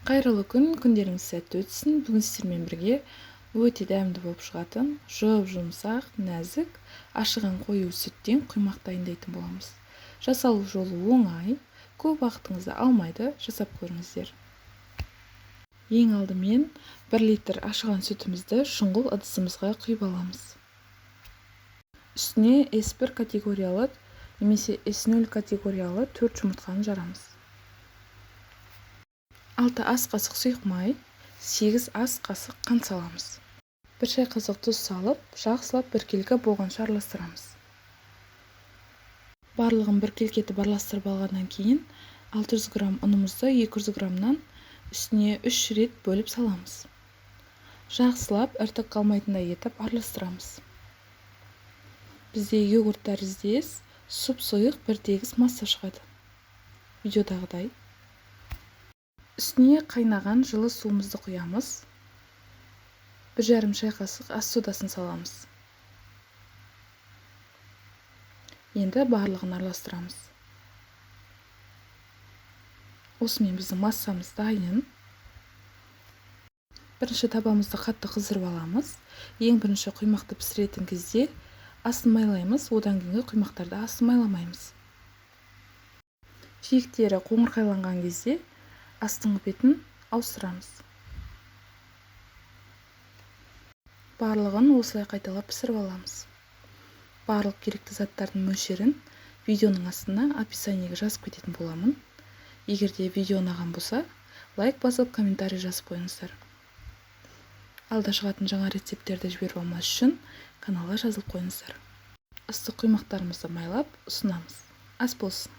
Қайырлы күн, күндеріңіз сәтті өтсін. Бүгін сіздермен бірге өте дәмді болып шығатын, жұп-жұмсақ, нәзік, ашыған қою сүттен құймақ дайындайтын боламыз. Жасалу жолы оңай, көп уақытыңызды алмайды, жасап көріңіздер. Ең алдымен 1 литр ашыған сүтімізді шұңғыл ыдысымызға құйып аламыз. Үстіне S1 категориялы немесе S0 категориялы 4 жұмыртқаны жарамыз. 6 ас қасық сұйық май, 8 ас қасық қант саламыз. 1 шай қасық тұз салып, жақсылап біркелкі болғанша араластырамыз. Барлығын біркелкі етіп араластырып алғаннан кейін 600 грамм ұнымызды 200 граммнан үстіне 3 рет бөліп саламыз. Жақсылап іртік қалмайтындай етіп араластырамыз. Бізде йогурт тәріздес сұп-сұйық бір тегіс масса шығады. Видеодағыдай. Үстіне қайнаған жылы суымызды құямыз. 1,5 шай қасық ас содасын саламыз. Енді барлығын араластырамыз. Осымен біздің массамыз дайын. Бірінші табамызды қатты қыздырып аламыз. Ең бірінші құймақты пісіретін кезде астын майлаймыз, одан кейінгі құймақтарды астын майламаймыз. Жиектері қоңырқайланған кезде астыңғы бетін ауыстырамыз. Барлығын осылай қайталап пісіріп аламыз. Барлық керекті заттардың мөлшерін видеоның астына описаниеге жазып кететін боламын. Егер де видео ұнаған болса, лайк басып, комментарий жазып қойыңыздар. Алда шығатын жаңа рецепттерді жіберіп алмас үшін каналға жазылып қойыңыздар. Ыстық құймақтарымызды майлап ұсынамыз. Ас болсын.